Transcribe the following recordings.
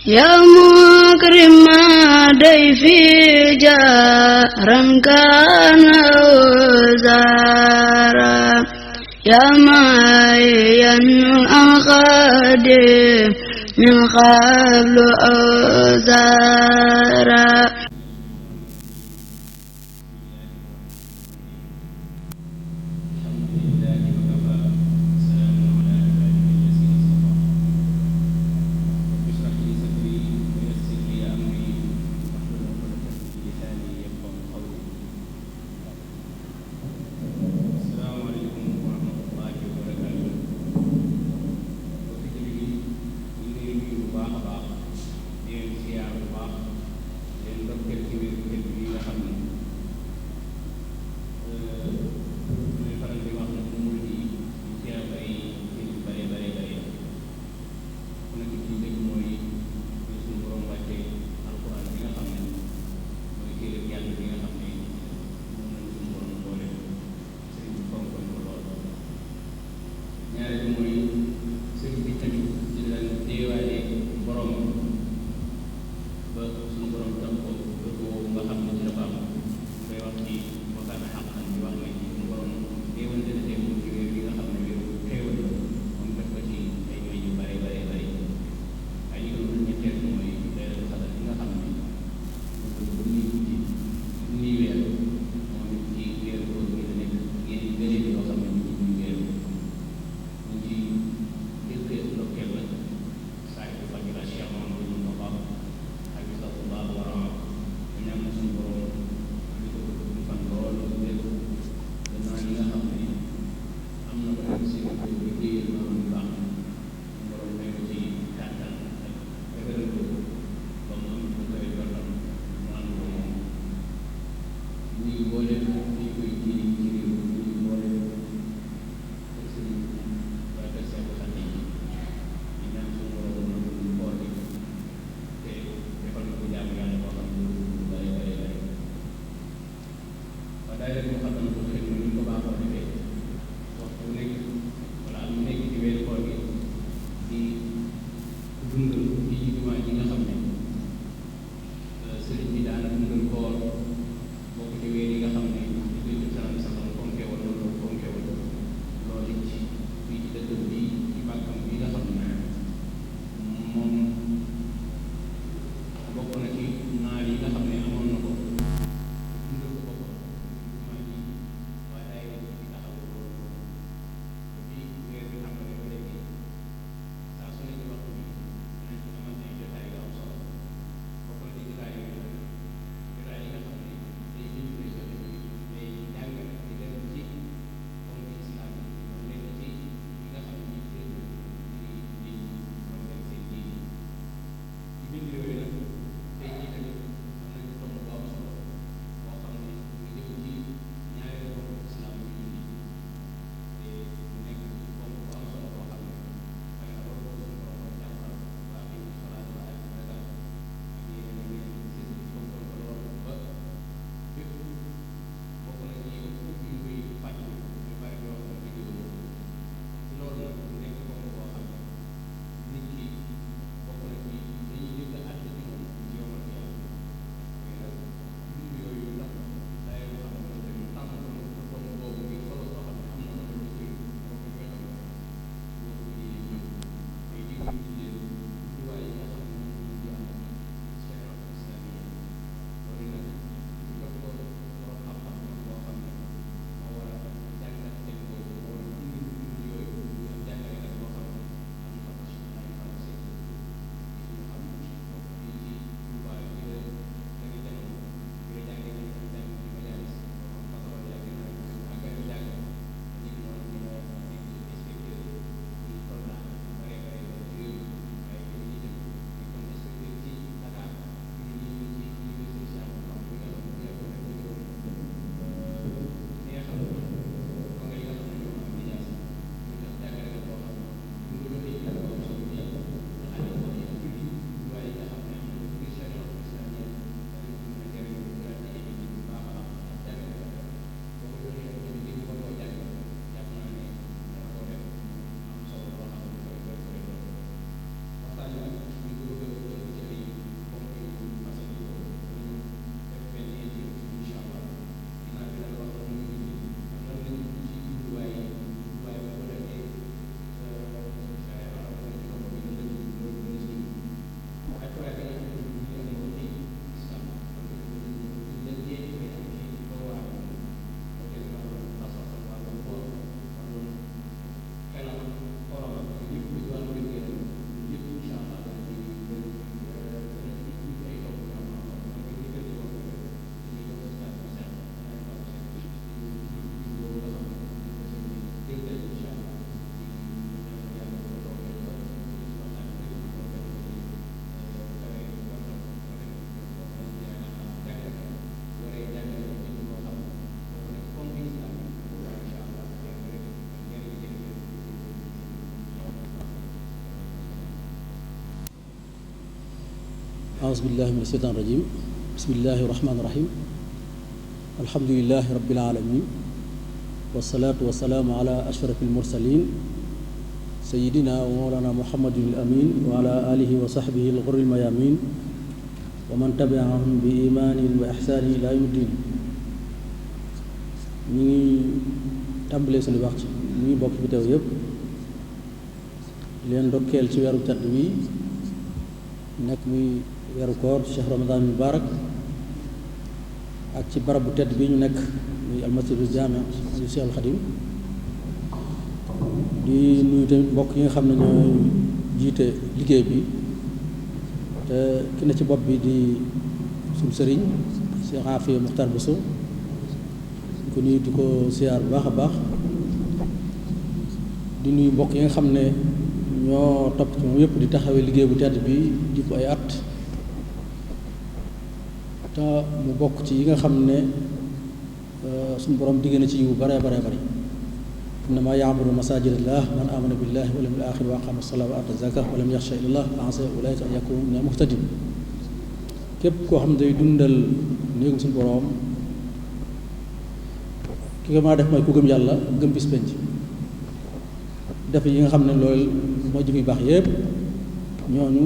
يا مكرم ضيفي جارا كان وزارا يا معين أخادم من قبل أوزارا bu baax a baax di leen ziar bu baax di leen أعوذ بالله من الشيطان الرجيم بسم الله الرحمن الرحيم الحمد لله رب العالمين والصلاة والسلام على أشرف المرسلين سيدنا ومولانا محمد الأمين وعلى آله وصحبه الغر الميامين ومن تبعهم بإيمان وإحسان إلى يوم الدين ñi ngi tàmbalee suñu wax ci ñi bokk fi teew yëpp leen ndokkeel ci weeru tedd wi nekk muy weeru koor Cheikh Ramadan Mubarak ak ci barab bu tedd bi ñu nekk muy almasjidul jaami yu Cheikh al Xadim di nuyu tamit mbokk yi nga xam ne ñooy jiite liggéey bi te ki ne ci bopp bi di suñu sëriñ Cheikh Afia Muxtar Bousso ko nuyu di ko siyaar bu baax a baax di nuyu mbokk yi nga xam ne ñoo topp ci moom yëpp di taxawee liggéey bu tedd bi di ko ay at te mu bokk ci yi nga xam ne suñu borom digg na ci yiw bare bare bari innama ya'muru masajidallah man amana billahi wal yawmil akhir wa aqama as-salata wa ata az-zakata wa lam yaxsha illa Allah fa asa ulaika an yakunu min al-muhtadin képp koo xam ne day dundal néegum suñu borom ki ko maa def mooy ku gëm yàlla gëm bis penc def yi nga xam ne loolu moo jëf yu baax yépp ñooñu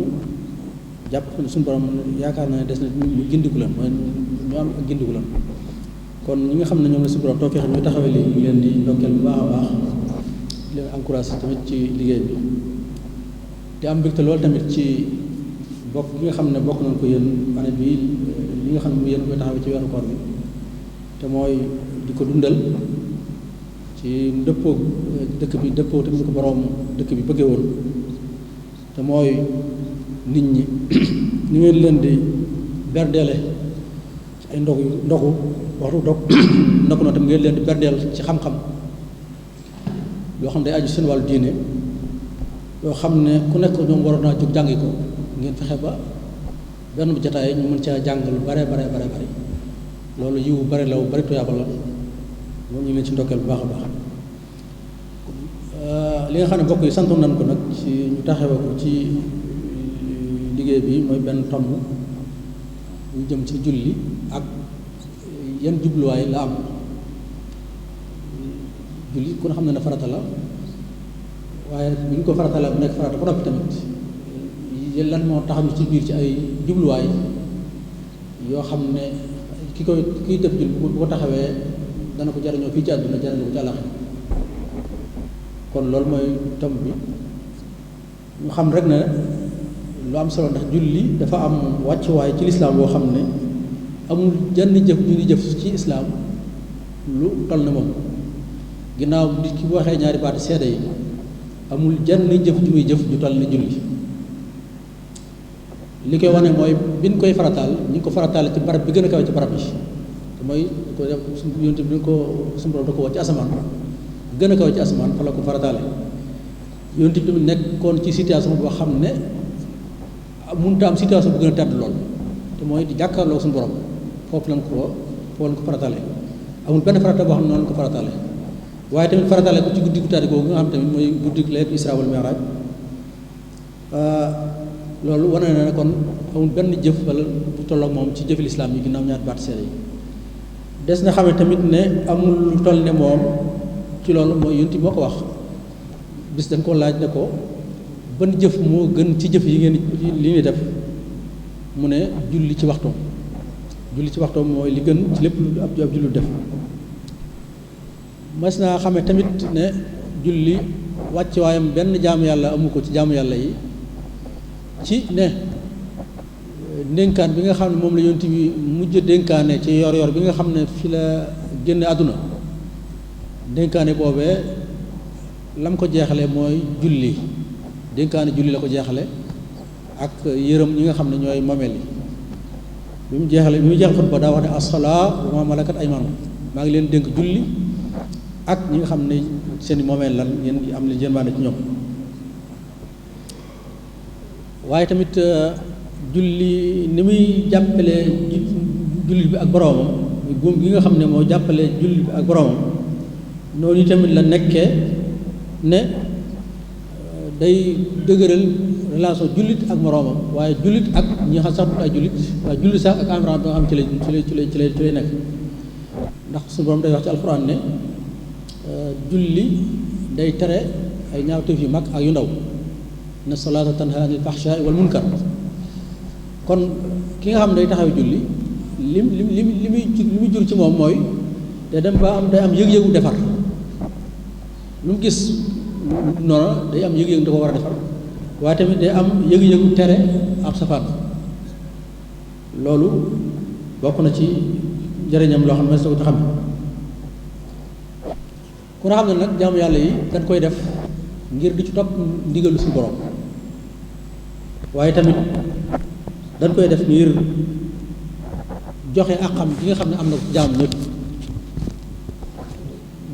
jàpp suñu borom yaakaar na ne des na ñu gindiku lan mooy ñu am ak gindiku lan kon ñi nga xam ne ñoom la suñu borom too fexe ñu taxawee lii ñu leen di ndokkeel bu baax a baax di leen encouragé tamit ci liggéey bi di am mbégte loolu tamit ci bokk gi nga xam ne bokk nañ ko yéen année bi li nga xam ne yéen koy taxawee ci weeru koor bi te mooy di ko dundal ci dëppoo dëkk bi dëppoo tamit ko boroom dëkk bi bëggee woon te mooy nit ñi ni ngeen leen di berdeele ci ay ndogu waxtu dog ndogu na tam ngeen leen di berdeel ci xam-xam yoo xam ne day aju seen wàllu diine yoo xam ne ku nekk ñoom waroon naa jóg jàngi ko ngeen fexe ba benn bu jataay ñu mën caa jàng lu bare bare bare bare loolu yiwu bare law bari tuyaaba la moom ñu ngi leen ci ndokkeel bu baax a baax li nga xam ne mbokk yi santoon nañ ko nag ci ñu taxawee ko ci liggéey bi mooy benn tomb ñu jëm ci julli ak yan jubluwaay la am julli ku ne xam ne ne farata la waaye bu ñu ko farata la bu nekk farata ba noppi tamit lan moo taxaw ci biir ci ay jubluwaay yoo xam ne kiy def julli bu ko taxawee dana ko jariñoo fii ci àdduna jariñoo ko ci àllaxira kon loolu mooy tomb bi ñu xam rek ne lu am solo ndax julli dafa am wàccuwaay ci lislaam boo xam ne amul jenn jëf ju ñuy jëf ci islaam lu toll ne moom ginnaaw nit ki bu waxee ñaari baati seede yi amul jenn jëf ju muy jëf ju toll ne julli li koy wane mooy biñ koy farataal ñu ngi ko farataale ci barab bi gën a kawe ci barab yi te mooy ko def suñu yonte bi ko suñu borom da ko wax ci asamaan gën a kawe ci asamaan fa la ko farataale yonte bi nekkoon ci situation boo xam ne mënut a am situation bu gën a tedd lool te mooy di jàkkaarloo suñu borom foofu lañ ko farataale amul benn farata boo xam ne noonu ko farataale waaye tamit farataale ko ci guddi gu tedd googu nga xam tamit mooy guddi laylatul Isra wal Mi'raj loolu wane na ne kon amul benn jëf wala bu tolloog moom ci jëfi lislaam yi ginnaaw ñaari baat seede yi des na xamee tamit ne amul lu toll ne moom ci loolu mooy yonti moo ko wax bis dañ ko laaj ne ko ban jëf moo gën ci jëf yi ngeen li ñuy def mu ne julli ci waxtoom mooy li gën ci lépp lu ab jullu def mas naa xamee tamit ne julli wàcc waayam benn jaamu yàlla amu ko ci jaamu yàlla yi ci ne ndénkaan bi nga xam ne moom la yonent bi mujj dénkaane ci yor bi nga xam ne fi la génn àdduna dénkaane boobee lam ko jeexale mooy julli dénkaane julli la ko jeexale ak yërëm ñi nga xam ne ñooy momeel yi bi mu jeexal xutba daa wax ne as-salaa wa ma malakat aymaanukum maa ngi leen dénk julli ak ñi nga xam ne seeni momeel lan ngeen am leen jërmande ci ñoom waaye tamit julli ni muy jàppale jullit bi ak boroomam muy góom gi nga xam ne moo jàppale jullit bi ak boroomam noonu tamit la nekkee ne day dëgëral relation jullit ak moroomam waaye jullit ak ñi xam sax ay jullit waaye jullit sax ak environnement ba nga xam ci lay nekk ndax suñu borom day wax ci alxuraan ne julli day tere ay ñaawteef yu mag ak yu ndaw inna salaata tanha anil fahshaai wal munkar kon ki nga xam ne day taxaw julli li muy jur ci moom mooy day dem ba am day am yëg-yëgu defar lu mu gis noonu day am yëg-yëg da ko war a defar waaye tamit day am yëg-yëgu tere ab safaan loolu bokk na ci njëriñam loo xam ne ko xam ku na xam ne nag jaamu yàlla yi dañ koy def ngir di ci topp ndigalu suñu borom waaye tamit dañ koy def ngir joxe ak xam gi nga xam ne am na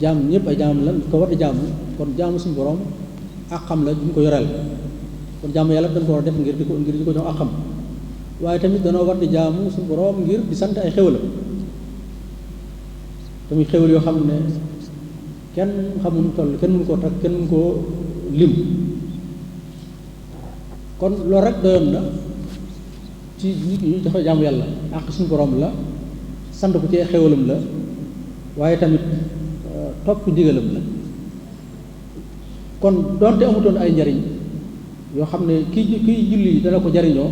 jaamu ñëpp ay jaam la ko war a jaamu kon jaamu suñu borom ak xam la duñ ko yoreel kon jaamu yàlla dañ ko war a def ngir di ko jox ak xam waaye tamit danoo war di jaamu suñu borom ngir di sant ay xéwalam tamit xéwal yoo xam ne kenn xamuñu toll kenn mënu koo takk kenn mënu koo lim kon loolu rek doyoon na ci nit ñi dafa jaamu yàlla ak suñu borom la sant ko ci xéwalam la waaye tamit topp ndigalam la kon donte amutoon ay njariñ yoo xam ne kiy julli dana ko jariñoo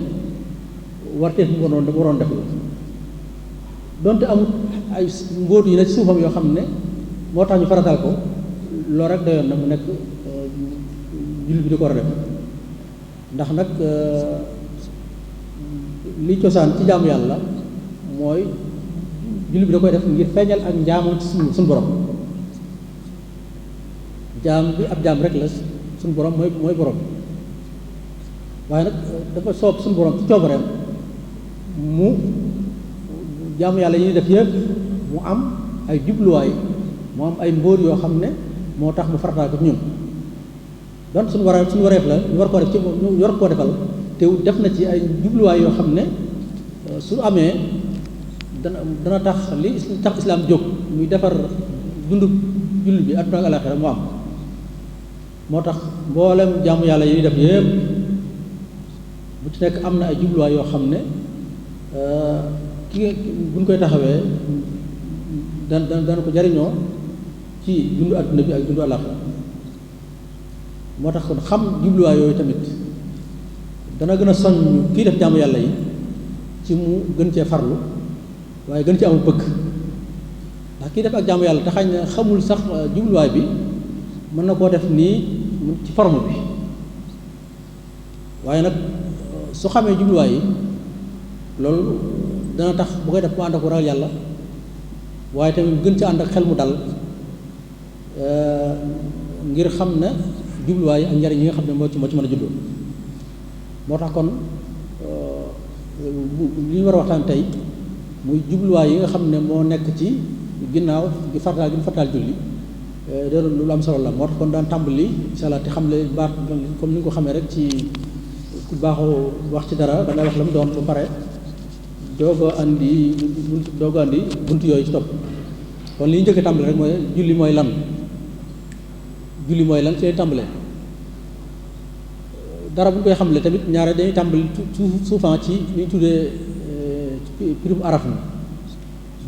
warteef mu waroon def la donte amut ay mbóot yi ne ci suufam yoo xam ne moo tax ñu faratal ko loolu rek doyoon na mu nekk julli bi di ko war a def ndax nag li cosaan ci jaamu yàlla mooy julli bi da koy def ngir feeñal ak njaamoon ci suñu borom jaam bi ab jaam rek la suñu borom mooy borom waaye nag dafa soob suñu borom ci coobareem mu jaamu yàlla yi ñuy def yëpp mu am ay jubluwaay mu am ay mbóor yoo xam ne moo tax mu farataal ko ci ñun donc suñu wareef la ñu war koo def ci ñu war koo defal te def na ci ay jubluwaay yoo xam ne su amee dana tax li tax islaam jóg muy defar dundu julli bi àdduna ak àllaaxira mu am moo tax mboolem jaamu yàlla yi def yëpp bu ci nekk am na ay jubluwaay yoo xam ne buñ koy taxawee dana ko jariñoo ci dundu àdduna bi ak dundu àllaaxira moo tax kon xam jubluwaay yooyu tamit dana gën a soññ kii def jaamu yàlla yi ci mu gën cee farlu waaye gën ci amul bëgg ndax kii def ak jaamu yàlla te xañ na xamul sax jubluwaay bi mën na koo def nii ci forme bi waaye nag su xamee jubluwaay yi loolu dana tax bu koy def mu ànd ak ragal yàlla waaye tamit gën ci ànd ak xel mu dal ngir xam ne jubluwaay yi ak njariñ yi nga xam ne moo ci mën a juddoo moo tax kon li ñu war a waxtaan tey muy jubluwaay yi nga xam ne moo nekk ci ginnaaw gi farataal julli doon lu am solo la moo tax kon daan tàmbali incha allah te xam le baat comme ni nga ko xamee rek ci ku baaxoo wax ci dara da ngay wax la mu doon ba pare doog a andi buntu yooyu ci topp kon li ñu njëkk a tàmbali rek mooy julli mooy lan ci lay tàmbalee dara bu ñu koy xamle tamit ñaare dañuy tàmbali souvent ci li ñu tuddee pirum araf mi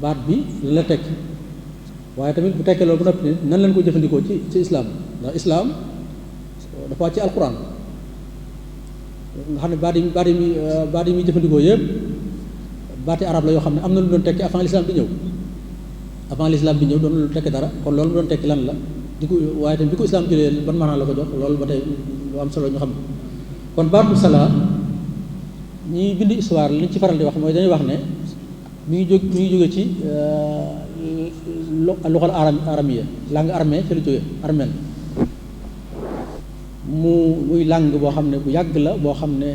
baat bi la tekk waaye tamit bu tekkee loolu bu noppi nan leen ko jëfandikoo ci islam ndax islam dafa wàcc ci alquran nga xam ne baat yi muy jëfandikoo yëpp baati arab la yoo xam ne am na lu doon tekki avant l'islam bi ñëw doon lu tekki dara kon loolu mu doon tekki lan la di ko waaye tamit bi ko islam jëlee ban maanaam la ko jox loolu ba tey lu am solo ñu xam kon baatu salaa ñi bind histoire li ñu ci faral di wax mooy dañuy wax ne mi ngi jóge ci luxal aramiya langue armée ci la jóge armène muy langue boo xam ne bu yàgg la boo xam ne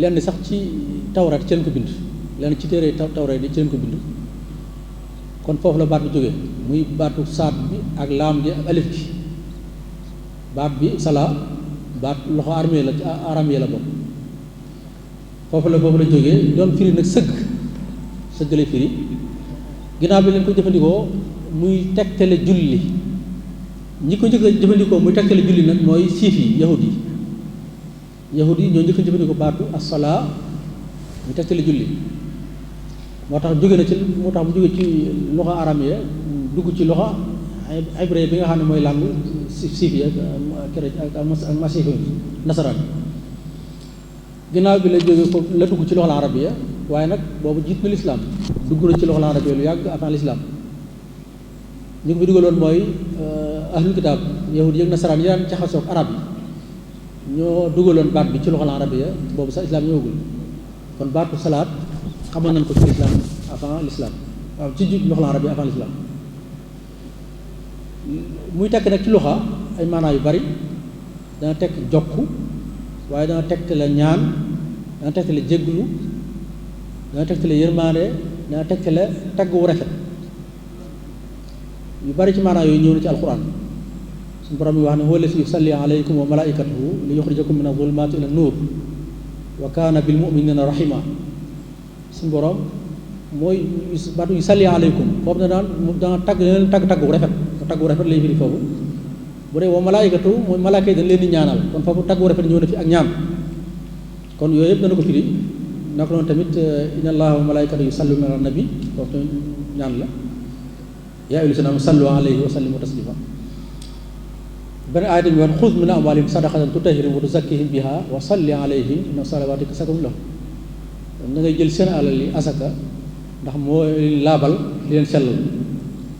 lenn sax ci tawrat ci leen ko bind lenn ci téere tawrat yi ci leen ko bind kon foofu la baat bi jógee muy baatu saat bi ak laam gi ak alif gi baat bi salaa baat loxo armée la ci aramiya la bokk foofu la jógee doon firi nag sëgg lay firi ginnaaw bi leen ko jëfandikoo muy tegtale julli ñi ko njëkk a jëfandikoo muy tegtale julli nag mooy siif yi yahud yi yahudi yi ñoo njëkk a jëfandikoo baatu as-salaa ñu tegtale julli moo tax jóge na ci moo tax mu jóge ci loxo aramiya dugg ci loxo hébreu bi nga xam ne mooy langue siif yi ak masif nasaraan ginnaaw bi la jóge ko la dugg ci loxo arabiya waaye nag boobu jiit na lislaam dugg na ci loxo arabiya lu yàgg avant lislaam ñu ngi fi dugaloon mooy ahlul kitaab yahudi ak nasaraan yi daan jaxasoo ak arab yi ñoo dugaloon baat bi ci loxo arabiya boobu sax islaam ñëwagul kon baatu salaat xamoon nañ ko ci lislaam avant lislaam waaw ci loxo arabiya avant lislaam muy tekk nag ci loxo ay maanaa yu bari dana tekk jokku waaye dana tegtale ñaan dana tegtale jégglu dana tegtale yërmaande dana tegtale tagg wu rafet yu bari ci maanaa yooyu ñëw na ci alquran suñu borom yi wax ne huwa allazi yusalli alaykum wa malaikatuhu li yuxrijakum min adh-dhulumati ila an-nur wa kana bil mu'minina rahima suñu borom mooy baatu yusalli alaykum foofu na dana tagg leen tagg wu rafet tagg wu rafet lay firi foofu bu dee wa malaikatu mooy malaaka yi dañ leen di ñaanal kon foofu tagg wu rafet ñëw na fi ak ñaan kon yooyu yëpp dana ko firi naka noonu tamit inna allaha wa malaikatu yusalluna ala nabi foofu tamit ñaan la yaa ayyuhal lazina aamanu sallu alayhi wa sallimu taslima benn aaya tamit wax xuz min amwaalihim sadaqatan tutahhiruhum wa tuzakkihim biha wa salli alayhim inna salawaatika sakanun lahum da ngay jël seen alal yi asaka ndax moo leen laabal di leen sellal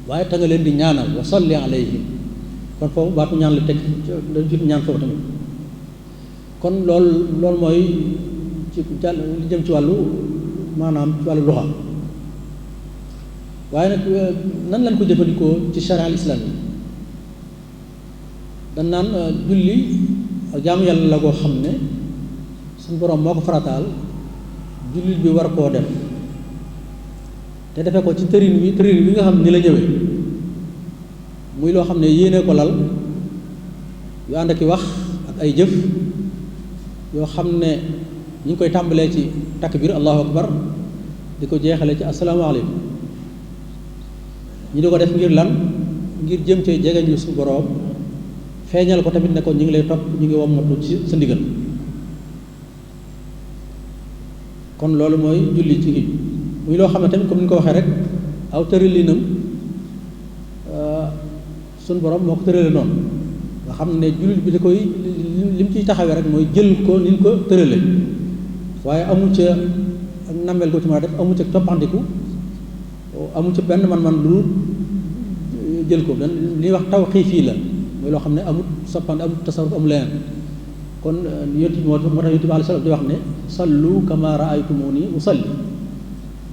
waaye te nga leen di ñaanal wa salli alayhim kon foofu baatu ñaan la teg dañ fi ñaan foofu tamit kon loolu mooy ci jàll li jëm ci wàllu maanaam ci wàllu luxa waaye nag nan lañ ko jëfandikoo ci charia al islam yi dañ naan julli ak jaamu yàlla la koo xam ne suñu boroom moo ko farataal jullit bi war koo def te defee ko ci tërin bi nga xam ni la ñëwee muy loo xam ne yéene ko lal yu ànd ak i wax ak ay jëf yoo xam ne ñu ngi koy tàmbalee ci takbir allahu akbar di ko jeexale ci asalaamaaleykum ñu di ko def ngir lan ngir jëm cee jege ñu su boroom feeñal ko tamit ne ko ñu ngi lay topp ñu ngi wommatu ci sa ndigal kon loolu mooy julli ci gi muy loo xam ne tamit comme ni ñu ko waxee rek aw tëralinam suñ borom moo ko tërale noonu nga xam ne jullit bi da koy li mu ciy taxawee rek mooy jël ko ni ñu ko tërale waaye amu ca ak nammeel ko ci mën a def amu ca toppandiku amu ca benn man lu jël ko dan li ñuy wax taw xiif la mooy loo xam ne amut soppandi amut tasarruf amul leneen kon yonent bi moo tax yonent bi alayhi salaam di wax ne sallu kama ra'aytumuni usalli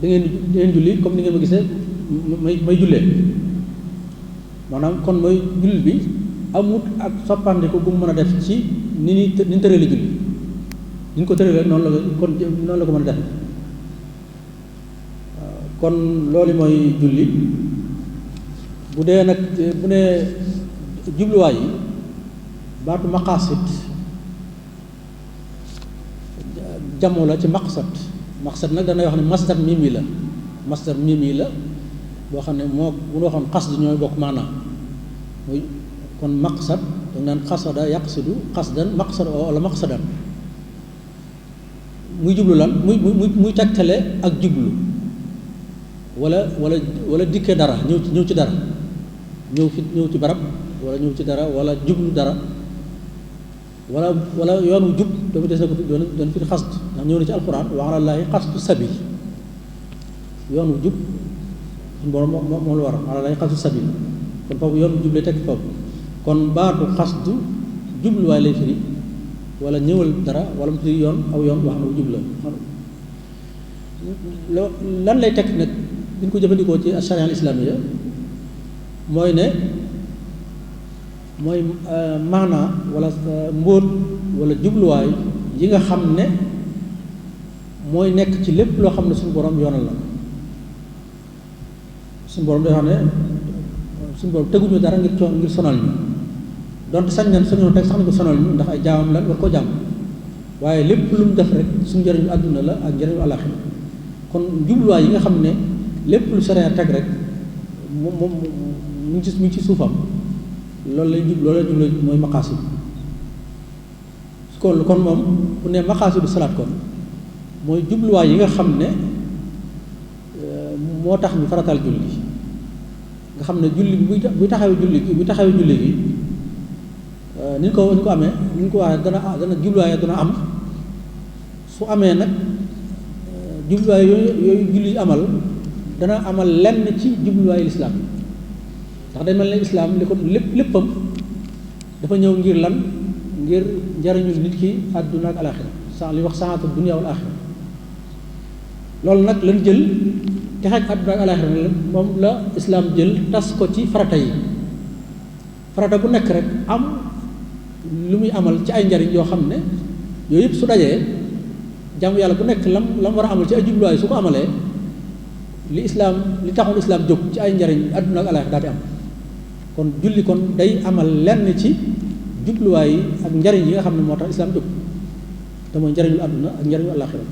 da ngeen julli comme ni ngeen ma gisee may jullee maanaam kon mooy julli bi amut ak soppandiku bu mu mën a def ci ni ñu tëralee julli ni ñu ko tëralee noonu la ko mën a def kon loolu mooy julli bu dee nag bu ne jubluwaay yi baatu maqaasid jamoo la ci maqsad nag danay wax ne masdar mimi la boo xam ne moo bu ñu waxoon xasd ñooy bokk maanaam muy kon maqsad da nga naan xasada yaqsidu xasdan maqsad wala maqsadan muy jublu lan muy tegtale ak jublu wala dikkee dara ñëw ci dara ñëw ci barab wala ñëw ci dara wala jublu dara wala yoon wu jub dafa des na ko doon fi xasd ndax ñëw na ci alquran wa ala llaahi qasdu sabil yoon wu jub suñu borom moom la war ala llaahi qasdu sabil kon foofu yoon wu jub lay teg foofu kon baatu xasdu jubluwaay lay firi wala ñëwal dara wala mu firi yoon aw yoon wax na wu jub la lan lay teg nag bi ñu ko jëfandikoo ci charia al islamiya mooy ne mooy maanaa wala mbóot wala jubluwaay yi nga xam ne mooy nekk ci lépp loo xam ne suñu borom yoonal la suñu borom day wax ne suñu borom teguñu dara ngir sonal ñu donte sañ sañoo teg sax na ko sonal ñu ndax ay jaamam lan war koo jaam waaye lépp lu mu def rek suñu njëriñu àdduna la ak njëriñu àllaaxira kon jubluwaay yi nga xam ne lépp lu sharia teg rek moom mu ngi ci suufam loolu lay jublu mooy maqaasid su ko kon moom bu ne maqaasidu salaat kon mooy jubluwaay yi nga xam ne moo tax ñu farataal julli nga xam ne julli bi buy taxawee julli gi ni ñu ko amee ni ñu ko waxee dana jubluwaay dana am su amee nag jubluwaay yooyu julli amal dana amal lenn ci jubluwaayu lislaam ndax day mel ne islaam li ko léppam dafa ñëw ngir lan ngir njariñu nit ki àdduna ak alaxira li wax saxaatu dunya wal axira loolu nag lañ jël texeeg àdduna ak alaxira moom la islaam jël tas ko ci farata yi farata bu nekk rek am lu muy amal ci ay njariñ yoo xam ne yooyu yëpp su dajee jàmm yàlla bu nekk lam war a amal ci ay jubluwaay su ko amalee li taxoon islaam jóg ci ay njariñ àdduna ak alaxira daal di am kon julli kon day amal lenn ci jubluwaay yi ak njariñ yi nga xam ne moo tax islaam jóg te mooy njariñul àdduna ak njariñul alaxira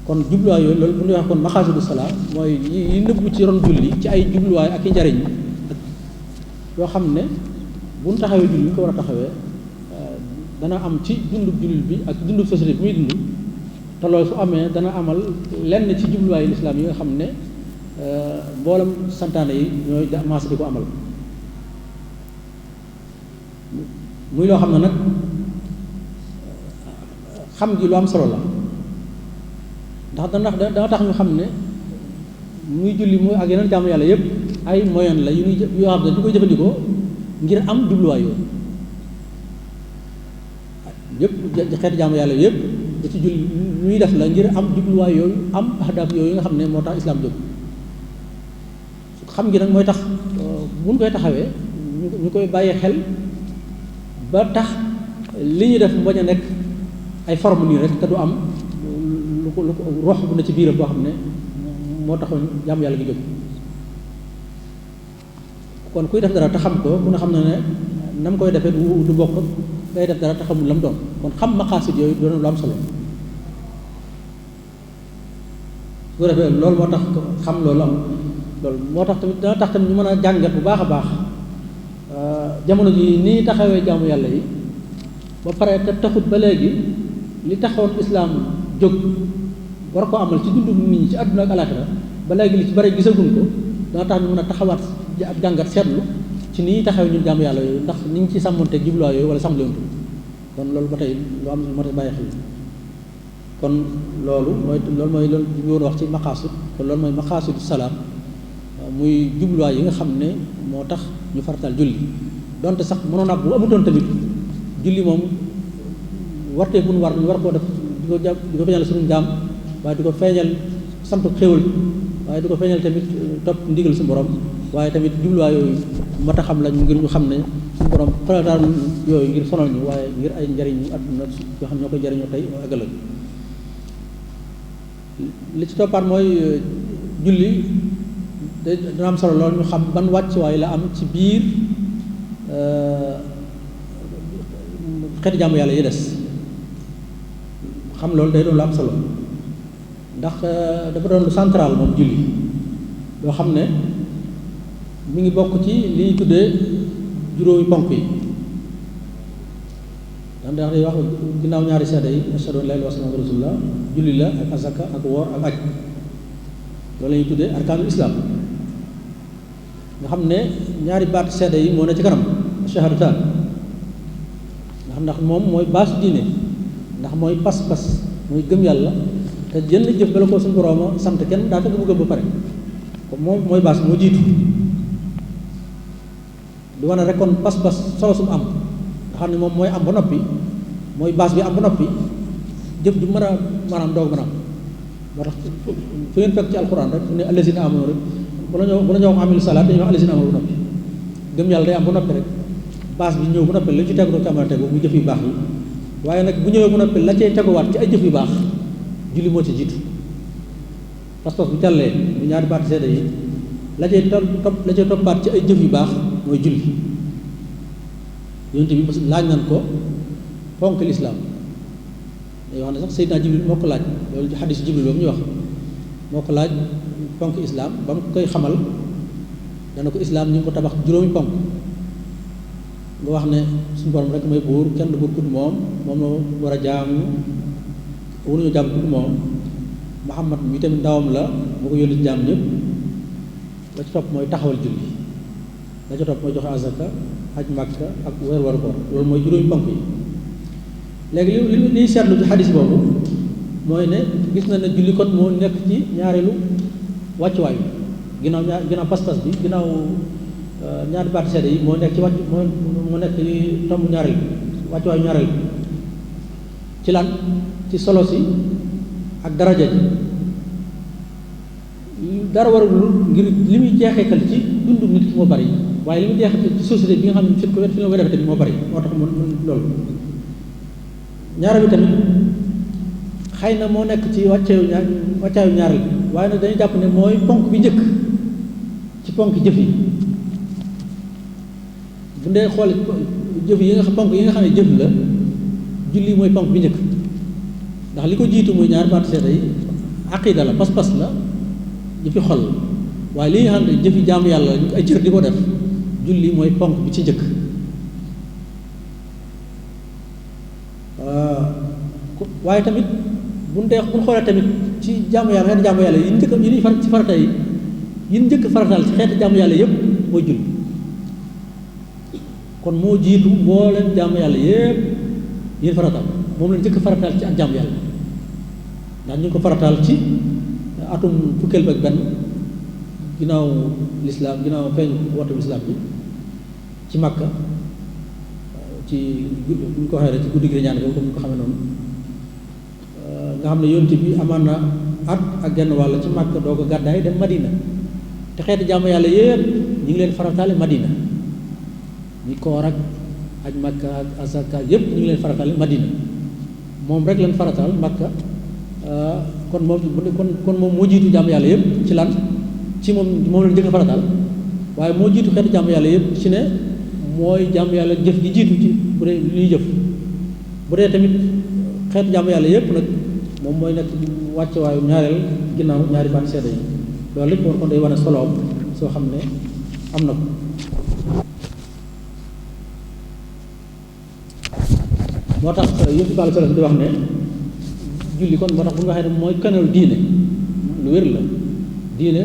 kon jubluwaay yooyu loolu bu ñuy wax kon maqaasidu salaa mooy yi nëbbu ci ron julli ci ay jubluwaay ak i njariñ yoo xam ne bu ñu taxawee julli ñu ko war a taxawee dana am ci dundub jullit bi ak dundub société bi muy dund te loolu su amee dana amal lenn ci jubluwaayu lislaam yi nga xam ne mboolem santaane yi ñooy maas di ko amal muy loo xam ne nag xam gi lu am solo la ndax dana tax ñu xam ne muy julli muy ak yeneen jaamu yàlla yëpp ay moyen la yoo xam ne ñu koy jëfandikoo ngir am jubluwaay yooyu yëpp xeeti jaamu yàlla yëpp da ci julli ñuy def la ngir am jubluwaay yooyu am ahdaaf yooyu nga xam ne moo tax islaam jóg xam gi nag mooy tax buñ koy taxawee ñu koy bàyyi xel ba tax li ñuy def bañ a nekk ay forme nii rek te du am lu ko rox bu na ci biiram boo xam ne moo taxoon jaamu yàlla gi jóg kon kuy def dara te xam ko ku ne xam na ne na mu koy defee du bokk ngay def dara te xamul la mu doon kon xam maqaasid yooyu doon lu am solo su ko defee loolu moo tax xam loolu am loolu moo tax tamit dana tax tamit ñu mën a jàngat bu baax a baax jamono ji nii taxawee jaamu yàlla yi ba pare te taxut ba léegi li taxoon islaam jóg war koo amal ci dundu nit ñi ci àdduna ak alaxira ba léegi li ci bari gisaguñ ko dana tax ñu mën a taxawaat ab jàngat seetlu ci ni ñuy taxawee ñun jaamu yàlla yooyu ndax ni ñu ci sàmmonteeg jubluwaay yooyu wala sàmmlewntu kon loolu ba tey lu am moo tax bàyyi xel kon loolu mooy loolu ñu woon wax ci maqaasid kon loolu mooy maqaasidu salaam muy jubluwaay yi nga xam ne moo tax ñu farataal julli donte sax mënoon ab bu amutoon tamit julli moom wartee bu ñu war koo def di ko feeñal suñu jaam waaye di ko feeñal sant xéwal waaye di ko feeñal tamit topp ndigal suñu borom waaye tamit jubluwaay yooyu mat a xam lañ ngir ñu xam ne suñu borom farataal yooyu ngir sonal ñu waaye ngir ay njariñ ñu àdduna yoo xam ñoo koy jariñoo tey ak ëllëg li ci toppaat mooy julli dana am solo lool ñu xam ban wàccuwaay la am ci biir xeeti jaamu yàlla yi des xam loolu day doon lu am solo ndax dafa doon lu central moom julli yoo xam ne mi ngi bokk ci li ñuy tuddee juróomi ponk yi ndax day wax ginnaaw ñaari seede yi ashhadu an laa ilaaha illallaah wa rasulullah julli la ak asaka ak woor ak aj loolu la ñuy tuddee arkaanul islaam nga xam ne ñaari baat seede yi moo ne ci kanam shahadataan ndax moom mooy baasu diine ndax mooy pas-pas mooy gëm yàlla te jënn jëf bala ko suñu borooma sant kenn daa fekk mu gëm ba pare comme moom mooy baas moo jiitu di wane rek kon pas-pas solo su mu am nga xam ne moom mooy am ba noppi mooy baas bi am ba noppi jëf ju mën a maanaam doog mën a am moo tax fu ngeen fekk ci alxuraan rek fu ne allazina amanu rek bu la ñoo wax amilu salaat dañuy wax allazina amanu ba noppi gëm yàlla day am ba noppi rek baas bi ñëw bu noppi la ci tegu doo ci mën a tegu muy jëf yu baax yi waaye nag bu ñëwee bu noppi la cay teguwaat ci ay jëf yu baax julli moo ci jiitu pas-pas bu jàllee bu ñaari baat seede yi la cay toppaat ci ay jëf yu baax mooy julli yonent bi laaj nañ ko ponk lislaam day wax ne sax Seydina Jibril moo ko laaj loolu ci xadiis Jibril boobu ñu wax moo ko laaj ponk islaam ba mu koy xamal dana ko islaam ñu ngi ko tabax juróomi ponk nga wax ne suñu borom rek mooy buur kenn du buur ku dul moom moom la war a jaamu waruñu jaam ku dul moom Muhammad mi tamit ndawam la boo ko yónni jaam ñëpp la ci topp mooy taxawal julli la ci topp mooy joxe azaka aj Makka ak weer war koor loolu mooy juróomi ponk yi léegi li liy seetlu ci xadis boobu mooy ne gis na ne julli kon moo nekk ci ñaareelu wàccuwaayu ginnaaw pas-pas bi ginnaaw ñaari baati seede yi moo nekk ci moo nekk ci tomb ñaareel bi wàccuwaayu ñaareel bi ci lan ci solo si ak daraja ji dara warul ngir li muy jeexeekal ci dundu nit ki moo bari waaye li muy jeexeekal ci société bi nga xam ne fi nga koy defee tamit moo bari moo tax mun loolu ñaareel bi tamit xëy na moo nekk ci wàccaayu ñaareel bi waaye nag dañuy jàpp ne mooy ponk bi njëkk ci ponk jëf yi bu ndee xool jëf yi nga xam ponk yi nga xam ne jëf la julli mooy ponk bi njëkk ndax li ko jiitu muy ñaar baati seede yi aqida la pas-pas la jëfi xol la waaye li nga xam ne jëfi jaamu yàlla ay cër di ko def julli mooy ponk bi ci njëkk waaye tamit bu xoolee tamit ci jaamu yàlla xeeti jaamu yàlla yi njëkk yi ñuy ci farata yi njëkk farataal ci xeeti jaamu yàlla yëpp mooy julli kon moo jiitu mbooleem jaamu yàlla yëpp yéen farataal moom la njëkk farataal ci ak jaamu yàlla ndax ñu ngi ko farataal ci atum fukkeel ba ak benn ginnaaw lislaam ginnaaw feeñ woote lislaam bi ci Makka ci bu ñu ko waxee rek ci guddi gi ñaan ko comme ñu ko xamee noonu nga xam ne yonent bi amaan na at ak genn wàll ci Makka doo ko gàddaay dem Madina te xeeti jaamu yàlla yëpp ñu ngi leen farataale Madina ñi koor ak aj Makka ak asaka yëpp ñu ngi leen farataale Madina moom rek leen farataal Makka kon moom moo jiitu jaamu yàlla yëpp ci lan ci moom leen njëkk farataal waaye moo jiitu xeeti jaamu yàlla yëpp ci ne mooy jaamu yàlla jëf gi jiitu ci bu dee li ñuy jëf bu dee tamit xeeti jaamu yàlla yëpp nag moom mooy nekk wàcce waayu ñaareel ginnaaw ñaari baat seede yi loolu lépp kon day wane soloom soo xam ne am na ko moo tax yëpp bàll solo di wax ne julli kon moo tax bu ñu waxee ne mooy kanalu diine lu wér la diine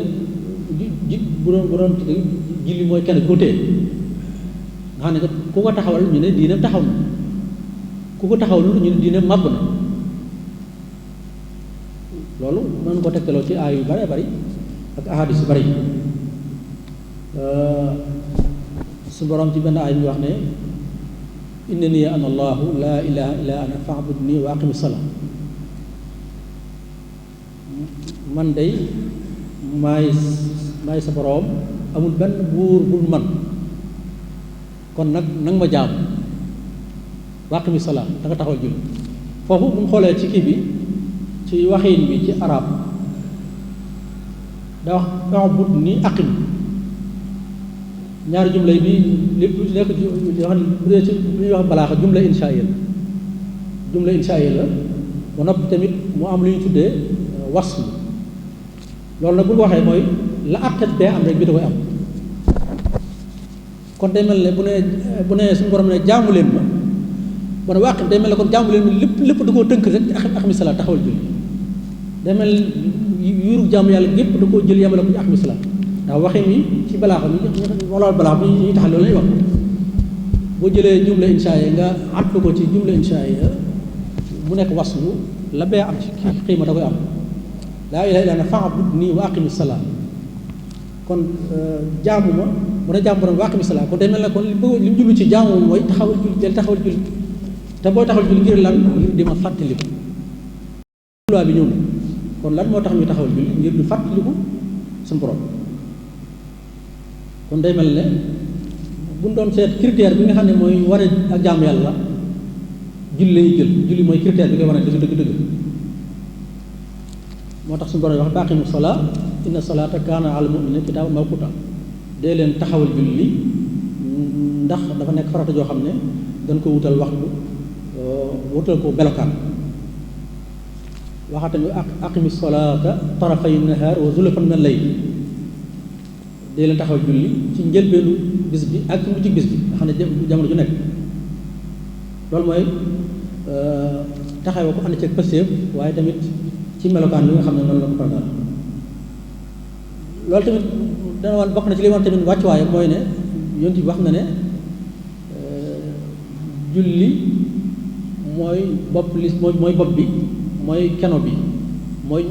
bu doon julli mooy kenn ku téye nga xam ne ku ko taxawal ñu ne diine taxaw na ku ko taxawal ñu ne diine màbb na loolu mën ko tegtaloo ci aay yu bare bari ak ahadis yu bari su borom ci benn aay bi wax ne innani ana allahu laa ilaha illa ana fa'budni wa aqimi salaa man day maay sa borom amul benn buur bul man kon nag nanga ma jaam wa aqimi salaa da nga taxawal julli foofu bu mu xoolee ci kii bi ci waxiin bi ci arab da wax fa'budni aqim ñaari jumlay bi lépp lu nekk yoo xam ne bu dee ci lu ñuy wax balaaxa jumla inshaa'iya la ba noppi tamit mu am lu ñu tuddee wasl loolu nag bu ñu waxee mooy la àttat bee am rek bi da koy am kon day mel ne bu ne suñu borom ne jaamu leen ma bu ne wàqim day mel ne kon jaamu leen ma lépp da koo tënk rek ci aqimi salaat taxawal julli day mel yuuru jaamu yàlla gépp da koo jël yemale ko ci aqimi salaat ndax waxin wi ci balaaxa bi wala balaaxa bi ñuy tax loolu lay wax boo jëlee jumla inshaa'iya nga àttu ko ci jumla inshaa'iya mu nekk waslu la bee am ci xiima da koy am laa ilaaha illa anta fa'budni wa aqimi salaat kon jaamu ma mu ne jaamu borom wa aqimi salaat kon day mel ne kon li mu jublu ci jaamu mooy taxawal julli del taxawal julli te booy taxawal julli ngir lan ngir di ma fàttaliku loi bi ñëw na kon lan moo tax ñu taxawal julli ngir di fàttaliku suñu borom kon day mel ne bu ñu doon seet critère bi nga xam ne mooy wane ak jaamu yàlla julli lañuy jël julli mooy critère bi koy wane dëgg moo tax suñu borom wax aqimu salaa inna salaata kaana alal mu'miniina kitaaban mawquuta dee leen taxawal julli ndax dafa nekk farata joo xam ne dañ ko wutal waxtu wutal ko belokaan waxaa tamit aqimi salaata tarafay nahaar wa zulafan min al-layl dee leen taxaw julli ci njëlbeenu bis bi ak ci mujj bis bi nga xam ne jamono ju nekk loolu mooy taxawee ko ànd ci pëseef waaye tamit ci melokaan li nga xam ne noonu la ko farataal loolu tamit dana wan bokk na ci li wan tamit wàccuwaayam mooy ne yonent bi wax na ne julli mooy bopp li mooy bopp bi mooy keno bi mooy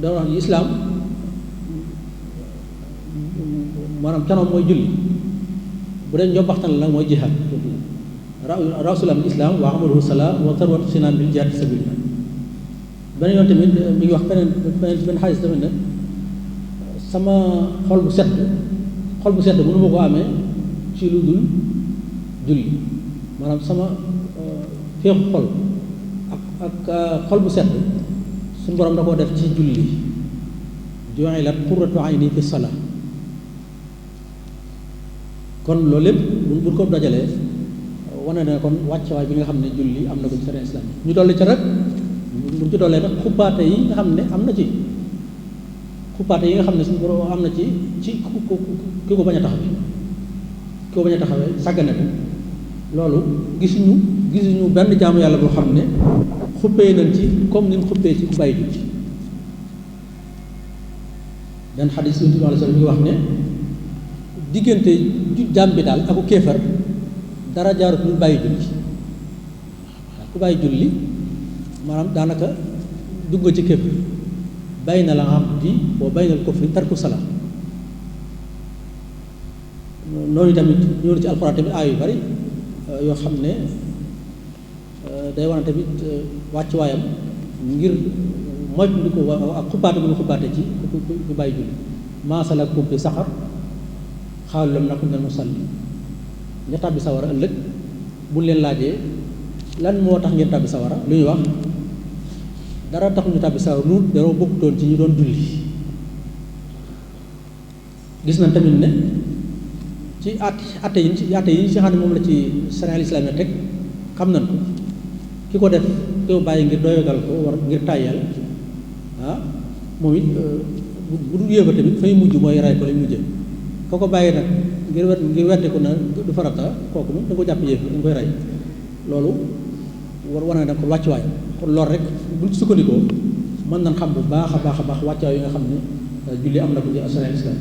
dana wax islaam maanaam keno mooy julli bu dee ñoo baxtan la nag mooy jihaad rasul am islam wa amaluhu salaa wa tarwatu sinaan bil jihaad fi sabilillah beneen yoon tamit mi ngi wax benn xaalis tamit ne sama xol bu sedd mënu ma ko amee ci lu dul julli maanaam sama féexu xol ak xol bu sedd suñu borom da koo def ci julli ju'ilat qurratu ayni fi salaa kon loolu lépp bu ko dajalee wane na kon wàccuwaay bi nga xam ne julli am na ko ci sariya islam ñu dolli ca rek bu ñu ci dollee nag xuppaate yi nga xam ne am na ci xuppaate yi nga xam ne suñu borom am na ci ki ko bañ a taxawee sàggane ko loolu gisuñu benn jaamu yàlla boo xam ne xuppee nañ ci comme ni mu xuppee ci ku bàyyi julli benn xadis Yonent bi sallallahu alayhi wa sallam mi ngi wax ne diggante jaam bi daal aku kéefar dara jaarut lu bàyyi julli ku bàyyi julli maanaam daanaka dugg ci kéefar bayna al abdi wa bayna al kufri tarku salaam noonu tamit ñëw na ci alxuraan tamit aay yu bari yoo xam ne day wane tamit wàccuwaayam ngir moytu ko ak xuppaate bu ñu xuppaate ci ku bàyyi julli maa salakakum fi saqar xaalu lam naku minal musalliin ña tàbbi sawara ëllëg buñ leen laajee lan moo tax ngeen tàbbi sawara lu ñuy wax dara tax ñu tàbbi sawara nu daroo bokkutoon ci ñu doon julli gis nañ tamit ne ci atte yi ci xam ne moom la ci sariya islam ne teg xam nañ ko ki ko def teew bàyyi ngir doyogal ko war ngir tàyyal moom it bu dul yéefa tamit fay mujj mooy ray ko lay mujjee ko ko bàyyi nag ngir weddi ko na du farata kooku moom da ko jàpp yéefa dañ koy rey loolu war na ko wàccuwaay kon loolu rek buñ ci sukkandikoo mën nañ xam bu baax a baax wàccuwaay yi nga xam ne julli am na ko ci sariya islam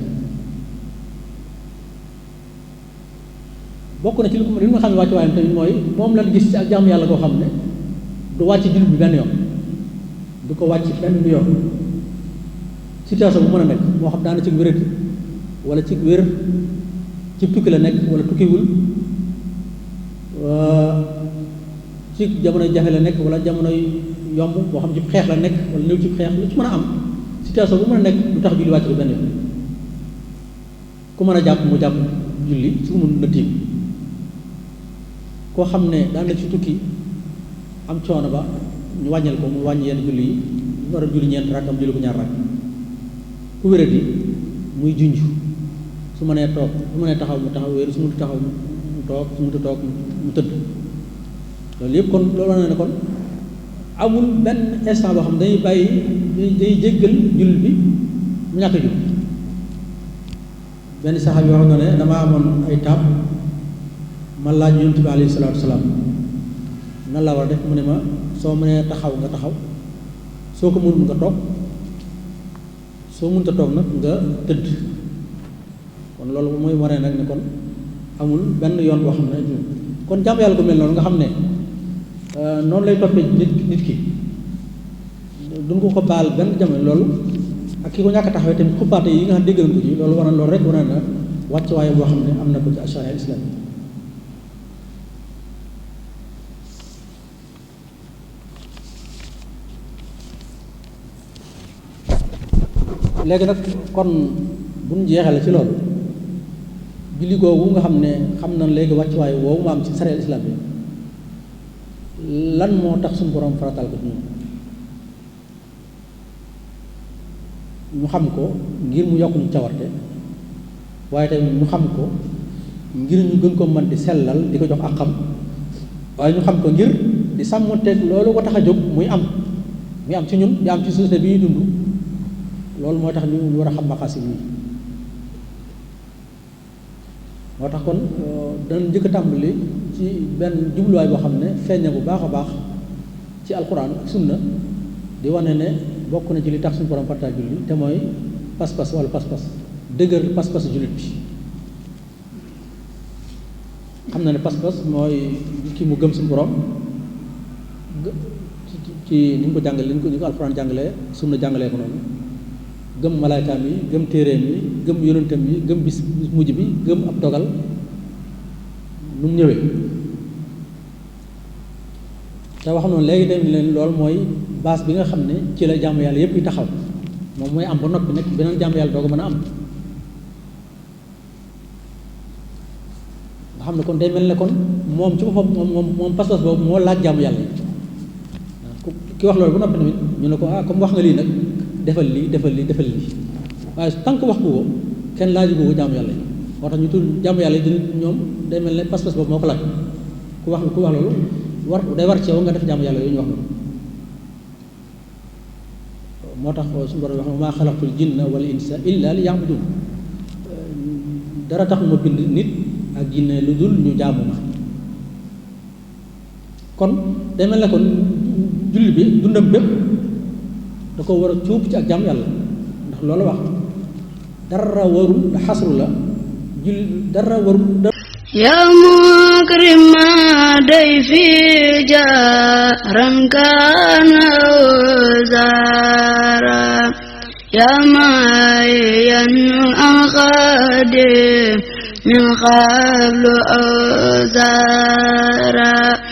bokk na ci li nga xam ne wàccuwaayam tamit mooy moom lañ gis ci ak jaamu yàlla koo xam ne du wàcc julli bi benn yoon du ko wàcc benn yoon situation bu mën a nekk moo xam daana ci wéradi wala ci wér ci tukki la nekk wala tukkiwul ci jamonoy jafe la nekk wala jamonoy yomb moo xam ci xeex la nekk wala néew ci xeex lu ci mën a am situation bu mën a nekk du tax julli wàcc ko benn yoon ku mën a jàpp mu jàpp julli su ko mën na tiim koo xam ne daan na ci tukki am coono ba ñu wàññil ko mu wàññi yenn julli yi ñu war a julli ñeent rakk am julli ko ñaar rakk ku wéradi muy junj su ma nee toog su ma nee taxaw mu taxaw wéeru su mu taxaw mu toog su mu toog mu tëdd loolu yëpp kon loolu wane ne kon amul benn instant boo xam ne dañuy bàyyi day jéggal julli bi mu ñàkk julli benn saxaab yoo xam ne damaa amoon ay taab ma laaj Yonent bi alayhi salaatu wa salaam nan laa war a def mu ne ma soo mënee taxaw nga taxaw soo ko mënul nga toog soo mënta toog nag nga tëdd kon loolu mooy waree nag ne kon amul benn yoon boo xam ne kon jàmm yàlla ko mel noonu nga xam ne noonu lay toppee nit ki duñ ko baal benn jamono loolu ak ki ko ñàkk a taxawee tamit xuppaate yi nga xam dégg nañ ko ci loolu war na loolu rek war na wàcc waaye boo xam ne am na ko ci sharia islam léegi nag kon buñ jeexale ci loolu julli googu nga xam ne xam na léegi wàccuwaay woowu ma am ci sariya islam bi lan moo tax suñu borom faratal ko ci ñun ñu xam ko ngir mu yokk ñu cawarte waaye tamit ñu xam ko ngir ñu gën ko mën di sellal di ko jox ak xam waaye ñu xam ko ngir di sàmmonteeg loolu ko tax a jóg muy am ci ñun di am ci société bi ñuy dund loolu mooy tax ñu war a xam maqasid yi moo tax kon danañ njëkk a tàmbali ci benn jubluwaay boo xam ne feeñ na bu baax a baax ci alquran ak sunna di wane ne bokk na ci li tax suñu borom farataal julli te mooy pas-pas wala pas-pas dëgër pas-pas jullit bi xam na ne pas-pas mooy ki mu gëm suñu borom ci ni ñu ko jàngalee ni ko alquran jàngalee sunna jàngalee ko noonu gëm malaaykaam yi gëm téeréem yi gëm yonentam yi gëm bis mujj bi gëm ab dogal nu mu ñëwee te wax noonu léegi tamit leen loolu mooy base bi nga xam ne ci la jàmm yàlla yépp yi taxaw moom mooy am ba noppi nekk beneen jàmm yàlla doo ko mën a am nga xam ne kon day mel ne kon moom ci boppam moom pas-pas boobu moo laaj jàmm yàlla yi ki wax loolu ba noppi tamit ñu ne ko comme wax nga lii nag defal lii defal lii defal lii waaye tant que wax ko kenn laaju ko jaamu yàlla yi moo tax ñu tudd jaamu yàlla yi ñoom day mel ne pas-pas boobu moo ko laaj ku wax loolu day war ci yow nga def jaamu yàlla yooyu ñu wax loolu moo tax suñu borom wax ne maa xalaqtul jinna wal insa illa li ya'budun dara tax ma bind nit ak jinne lu dul ñu jaamu ma kon day mel ne kon jullit bi dundam bépp da ko war a cuub ci ak jàmm yàlla ndax loolu wax dara warul da xasru la jul dara warul yaa mukrima dayfi jaaran kaana zara yaa maayan aqade min qablu awzara